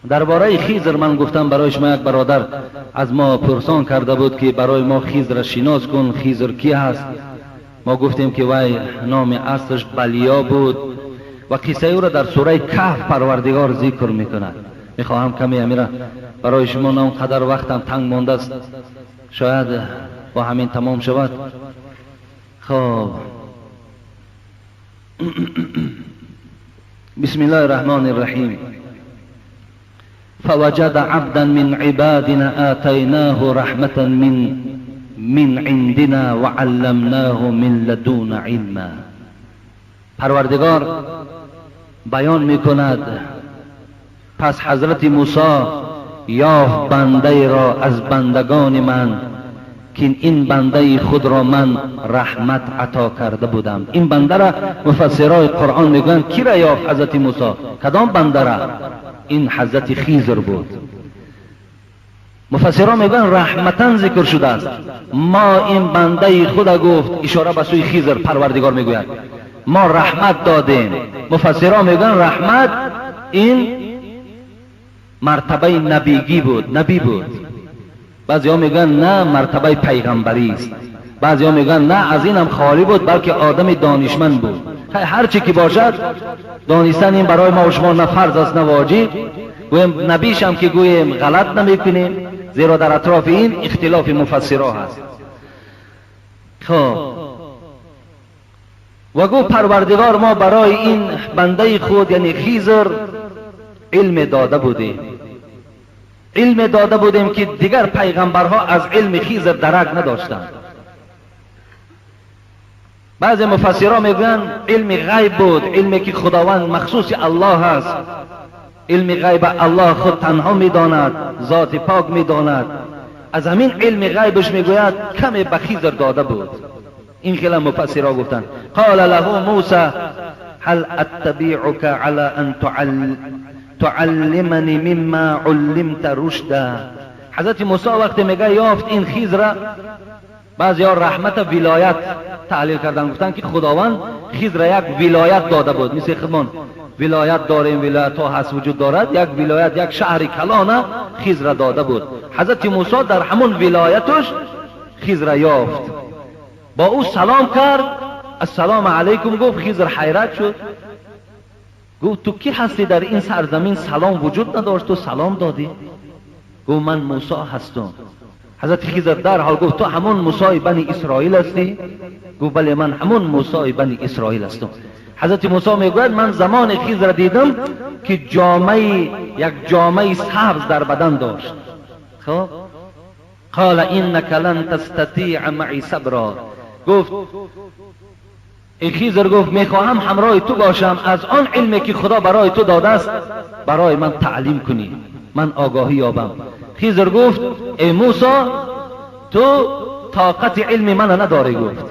дар бораи Хизр ман гуфтам барои шумо, як бародар аз мо пурсон карда буд, ки барои мо Хизрро шинос кун, Хизр ки ҳаст? Мо гуфтем, ки вай номи аслаш Балия буд ва қиссаи ӯро дар сураи Каҳф Парвардигор зикр мекунад. Мехоҳам каме амира барои шумо, на он қадар вақтам танг мондааст, шояд бо ҳамин тамом шавад. Хоб, بسم الله الرحمن الرحیم. فوجد عبدا من عبادنا آتيناه رحمة من عندنا وعلمناه من لدون علما. پروردگار بیان میکند پس حضرت موسی یافت بنده را از بندگان من که این بنده خود را من رحمت عطا کرده بودم. این بنده را مفسرای قرآن میگویند کی را یافت حضرت موسی؟ کدام بنده را؟ این حضرت خضر بود. مفسران میگویند رحمتا ذکر شده است. ما این بنده خود گفت، اشاره به سوی خضر پروردگار میگوید ما رحمت دادیم. مفسران میگویند رحمت این مرتبه نبیگی بود، نبی بود. بعضی ها میگن نه، مرتبه پیغمبری است. بعضی ها میگن نه، از اینم خالی بود، بلکه آدم دانشمند بود. هر چی که باشد، دانستن این برای ما و شما نه فرض است نه واجب. گویم نبیش هم که گویم غلط نمیکنیم، زیرا در اطراف این اختلاف مفسرها هست. خب و گفت پروردگار ما برای این بنده خود یعنی خضر علم داده بودیم، علم داده بودیم که دیگر پیغمبرها از علم خضر درک نداشتند. بعضی مفسرها میگویند علم غیب بود، علمی که خداوند مخصوص الله است، علم غیب الله خود تنها میداند، ذات پاک میداند. از همین علم غیبش میگوید کمی به خضر داده بود. این خیلی مفسرها گفتند. قال له موسی هل اتبعك على ان تعلمنی مما علمت رشدا. حضرت موسی وقتی میگه یافت این خضر، بعضی ها رحمت ولایت تعلیل کردن، گفتن که خداوند خضر یک ولایت داده بود، مثل خودمان ولایت داریم، ولایت ها هست وجود دارد، یک ولایت یک شهر کلانه خضر داده بود. حضرت موسی در همون ولایتش خضر یافت، با او سلام کرد، السلام علیکم گفت. خضر حیرت شد، گفت تو کی هستی در این سرزمین سلام وجود نداشت، تو سلام دادی؟ گفت من موسی هستم. حضرت خضر در حال گفت تو همون موسی بنی اسرائیل هستی؟ گفت بله من همون موسی بنی اسرائیل هستم. حضرت موسی میگوید من زمان خضر دیدم که جامه، یک جامه سبز در بدن داشت. خب قال انک لن تستطیع معی صبرا. گفت این خضر گفت میخواهم همراه تو باشم، از آن علمی که خدا برای تو داده است برای من تعلیم کنی، من آگاهی یابم. خضر گفت ای موسی تو طاقت علم من نداری، گفت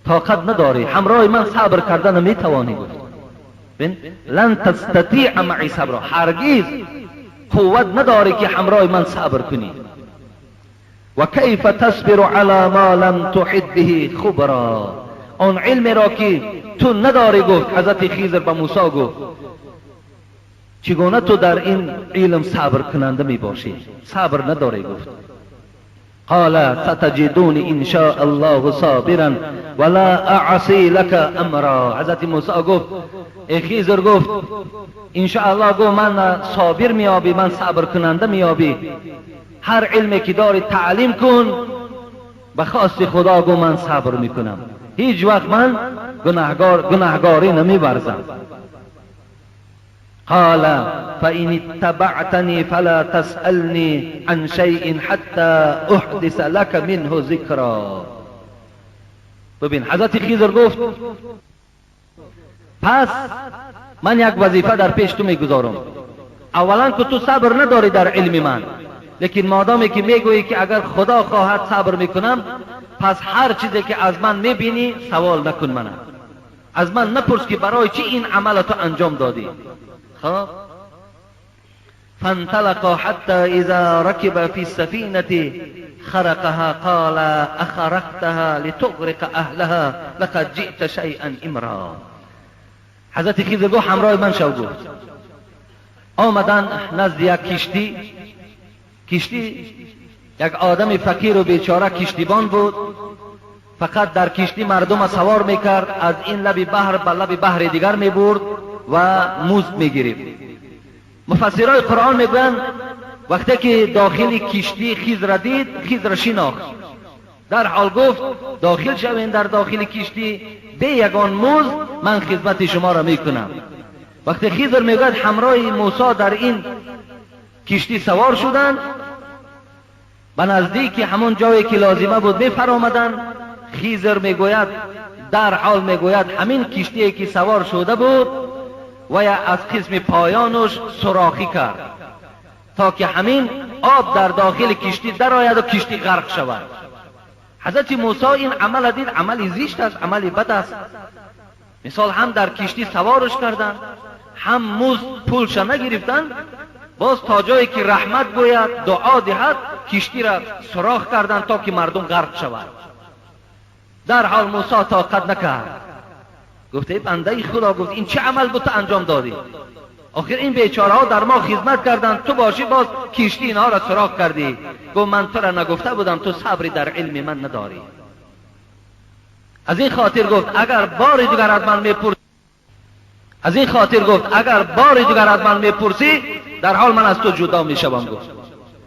طاقت نداری، همراه من صبر کردن نمیتوانی. گفت ببین لن تستطیع معی صبرا، هرگز قوت نداری که همراه من صبر کنی. و کیف تصبر علی ما لم تحط به خبرا. آن علم را که تو نداری، گفت حضرت خضر به موسی گفت چگونه تو در این علم صبر کننده می باشی؟ صبر نداری. گفت قال ستجدونی ان شاء الله صابرا ولا اعصی لك امرا. حضرت موسی گفت ای خضر، گفت ان شاء الله، گفت من صابر میابی، من صبر کننده میابی، هر علمی که داری تعلیم کن، به خواست خدا گفت من صبر میکنم، هیچ وقت من گناهگاری نمیورزم. قال فإن اتبعتني فلا تسألني عن شيء حتى أحدث لك منه ذکرا. ببین حضرت خضر گفت پس من یک وظیفه در پیش تو میگذارم. اولا که تو صبر نداری در علم من، لیکن مادامی که میگویی که اگر خدا خواهد صبر میکنم، پس هر چیزی که از من میبینی سوال نکن، من از من نپرس که برای چی این عمل تو انجام دادی. خب فانطلقا حتى اذا ركب في السفينة خرقها قال اخرقتها لتغرق اهلها لقد جئت شيئا امرا. حضرت خضر گفت همراه من شو. گفت آمدن نزد یک کشتی. کشتی یک آدم فقیر و بیچاره کشتیبان بود، فقط در کشتی مردم سوار میکرد، از این لب بحر به لب بحر دیگر میبرد و مزد میگرفت. مفسرای قرآن میگویند وقتی که داخل کشتی خضر دید، خضر شناخت، در حال گفت داخل شوین در داخل کشتی، به یگان مزد من خدمت شما را میکنم. وقتی خضر میگوید همراه موسی در این کشتی سوار شدند، به نزدیک همون جایی که لازمه بود میفرآمدند. خضر میگوید در حال میگوید همین کشتی که سوار شده بود و یا از قسم پایانش سوراخی کرد تا که همین آب در داخل کشتی درآید و کشتی غرق شود. حضرت موسی این عمل دید، عمل زشت است، عمل بد است. مثال هم در کشتی سوارش کردند، هم مزد پولش نگرفتند، باز تا جایی که رحمت گوید دعا دهد کشتی را سوراخ کردند تا که مردم غرق شود. در حال موسی طاقت نکرد، گفت ای بنده خدا، گفت این چه عمل بود تو انجام دادی؟ آخر این بیچاره ها در ما خدمت کردند، تو باشی باز کشتی اینها را سوراخ کردی. گفت من تو را نگفته بودم تو صبری در علم من نداری. از این خاطر گفت اگر بار دیگر از من میپرسی، از این خاطر گفت اگر بار دیگر از من میپرسی در حال من از تو جدا میشوم. گفت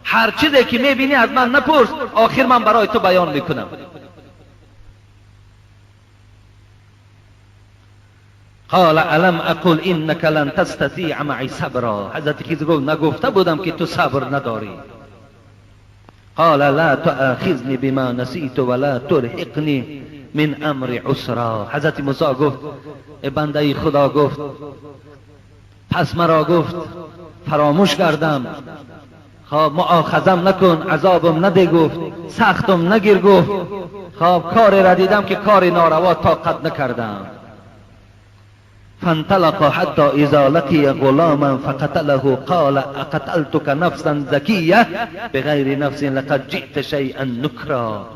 هر چیزی که میبینی از من نپرس، آخر من برای تو بیان میکنم. قال الم اقل انك لن تستطيع معي صبرا. حضرت خضر گفت نگفته بودم که تو صبر نداری. قال لا تؤاخذني بما نسيت ولا ترهقني من امر عسرا. حضرت موسی گفت بنده خدا، گفت پس مرا گفت فراموش کردم، خب مؤاخذم نکن، عذابم نده، گفت سختم نگیر، گفت خب کاری را دیدم که کار ناروا طاقت نکردم. فانطلق حتى إذا لقي غلاما فقتله قال أقتلتك نفسا زكية بغير نفس لقد جئت شيئا نكرا.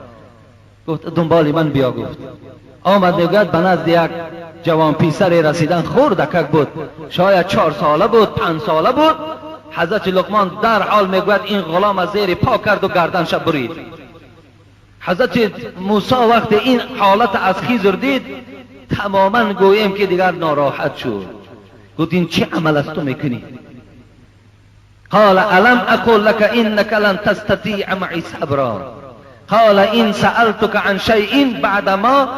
گفت دنبال من بیا. گفت آمد میگوید به نزد یک جوان پیسر رسیدن، خردکک بود، شاید 4 ساله بود، 5 ساله بود. حضرت لقمان در حال میگوید این غلام از زیر پا کرد و گردنش برید. حضرت موسی وقت این حالت از خضر دید تماما گوییم که دیگر ناراحت شد. گفت این چه عمل است تو میکنی؟ قال الم اقل لك انك لن تستطيع معي صبرا قال ان سألتك عن شيء بعدما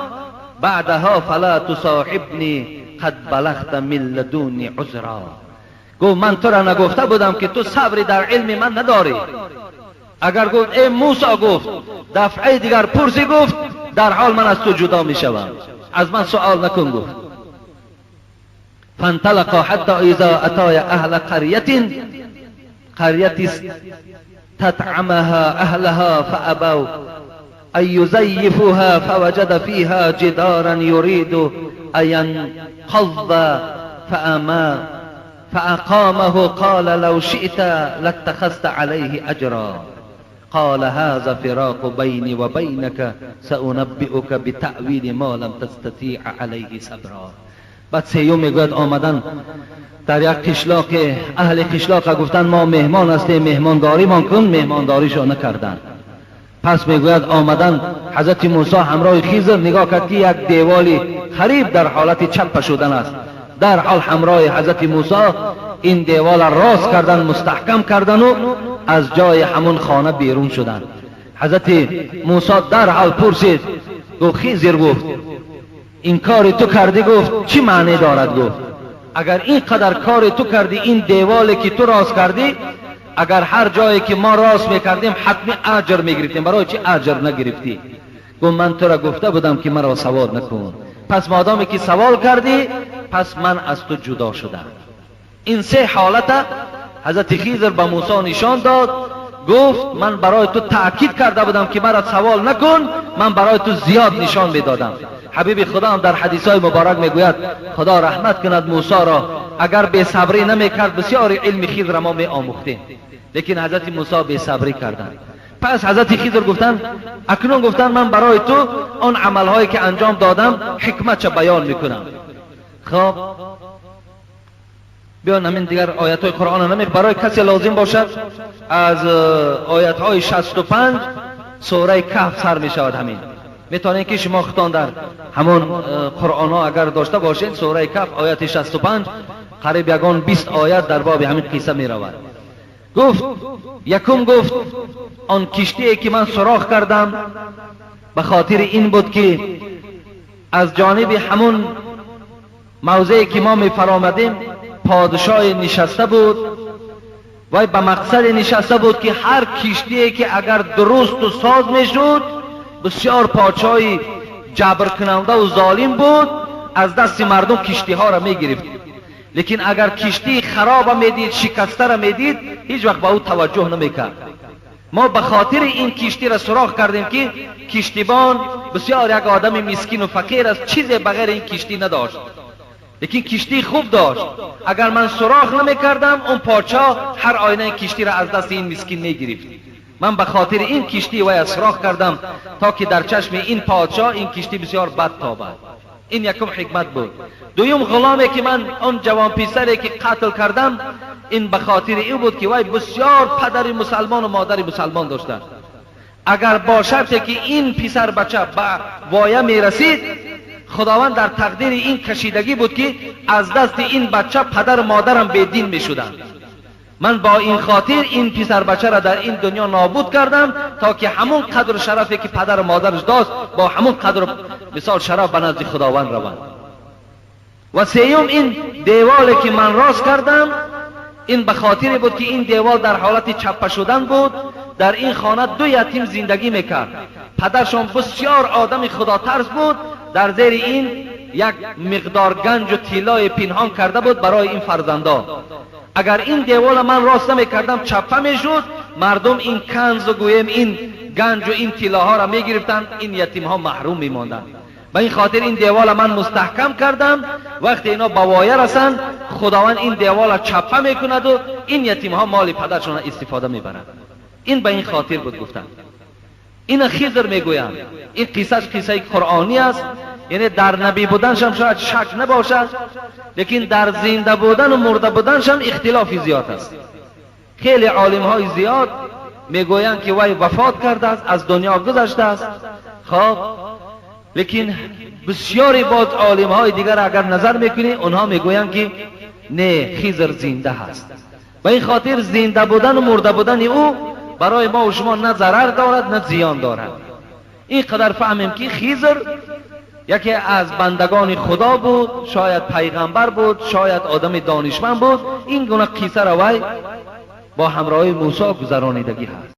بعدها فلا تصاحبني قد بلغت من لدني عذرا. گفت من تو را نگفته بودم که تو صبری در علم من نداری. اگر گفت ای موسی، گفت دفعه دیگر پرسی، گفت در حال من از تو جدا میشوم، از من سؤال نکن. گفت فانطلقا حتی اذا اتای اهل قرية استطعمها اهلها فابوا ان يزيفوها فوجد فيها جدارا يريد ان ينقض فأقامه قال لو شئت لاتخذت عليه اجرا قال هذا فراق بيني وبينك سأنبئك بتأويل ما لم تستطيع عليه صبرا. بعد سیوم میگوید آمدن در یک قشلاق، اهل قشلاق گفتن ما مهمان هستیم، مهمانداری مان کن، مهمانداریشو نکردن. پس میگوید آمدن حضرت موسی همراه خضر نگاه کرد که یک دیوالی خریب در حالت چپ شدن است. در حال همراه حضرت موسی این دیوال راست کردن، مستحکم کردن و از جای همون خانه بیرون شدن. حضرت موسی در حال پرسید، گفت خضر، گفت این کار تو کردی، گفت چی معنی دارد؟ گفت اگر این قدر کار تو کردی، این دیوالی که تو راست کردی، اگر هر جایی که ما راست میکردیم حتمی اجر میگرفتیم، برای چی اجر نگرفتی؟ گفت من تو را گفته بودم که مرا سوال نکن، پس مادامی که سوال کردی پس من از تو جدا شدم. این 3 حالت حضرت خضر به موسی نشان داد. گفت من برای تو تأکید کرده بودم که مرا سوال نکن، من برای تو زیاد نشان میدادم. حبیب خدا هم در حدیث های مبارک میگوید خدا رحمت کند موسی را، اگر بی صبری نمیکرد بسیار علم خضر ما می آموختیم، لیکن حضرت موسی بی صبری کردند. پس حضرت خضر گفتند اکنون گفتند من برای تو آن عملهایی که انجام دادم حکمت چه بیان میکنم. خب بیان همین دیگر آیت های قرآن نمی برای کسی لازم باشد از آیت های 65 سوره کهف سر می شود. همین میتونید که شما خودتان در همون قرآن ها اگر داشته باشید سوره کهف آیت 65 قریب یگان 20 آیت در باب همین قصه می رود. گفت یکم گفت آن کشتی که من سوراخ کردم به خاطر این بود که از جانب همون موضعی که ما می فرامدیم پادشاه نشسته بود و به مقصد نشسته بود که هر کشتی که اگر درست و ساز میشد بسیار پادشاهی جبر کننده و ظالم بود از دست مردم کشتی ها را میگرفت، لیکن اگر کشتی خراب میدید شکسته را میدید هیچ وقت به او توجه نمیکرد. ما به خاطر این کشتی را سوراخ کردیم که کشتیبان بسیار یک آدم مسکین و فقیر است، چیزی بغیر این کشتی نداشت، لیکن کشتی خوب داشت. اگر من سوراخ نمیکردم اون پادشاه هر آینه کشتی را از دست این مسکین میگرفت. من به خاطر این کشتی وی سوراخ کردم تا که در چشم این پادشاه این کشتی بسیار بد تابد. این یکم حکمت بود. دویم غلامی که من اون جوان پسری که قتل کردم این به خاطر این بود که وی بسیار پدر مسلمان و مادر مسلمان داشته. اگر با شرطی که این پسر بچه به وایه میرسید خداوند در تقدیر این کشیدگی بود که از دست این بچه پدر و مادرم بی دین می شدند. من با این خاطر این پسر بچه را در این دنیا نابود کردم تا که همون قدر شرفی که پدر و مادرش داشت با همون قدر مثال شرف به نزد خداوند روند. و سیوم این دیوالی که من راست کردم این به خاطر بود که این دیوال در حالت چپه شدن بود. در این خانه دو یتیم زندگی میکرد، پدرشان بسیار آدم خدا ترس بود، در زیر این یک مقدار گنج و طلای پنهان کرده بود برای این فرزندان. اگر این دیوال من راست نمیکردم چپه میشد، مردم این کنز و گویم این گنج و این طلاها را میگرفتند، این یتیم ها محروم میماندند. به این خاطر این دیوال من مستحکم کردم. وقتی اینا به وایه رسند خداوند این دیوال چپه میکند و این یتیم ها مال پدرشان استفاده میبرند. این به این خاطر بود گفتن. این خضر میگویند. این قصهش قصه قرآنی است، یعنی در نبی بودنشم شاید شک نباشد، لیکن در زنده بودن و مرده بودنشم اختلافی زیاد است. خیلی عالم های زیاد میگویند که وی وفات کرده است، از دنیا گذشته است. خب لیکن بسیاری باز عالم های دیگر اگر نظر میکنی اونها میگویند که نه، خضر زنده هست. به این خاطر زنده بودن و مرده بودن او برای ما و شما نه ضرر دارد نه زیان دارد. این قدر فهمیم که خضر یکی از بندگان خدا بود، شاید پیغمبر بود، شاید آدم دانشمند بود. این گونه قصه را وی با همراه موسی گذرانیدگی هست.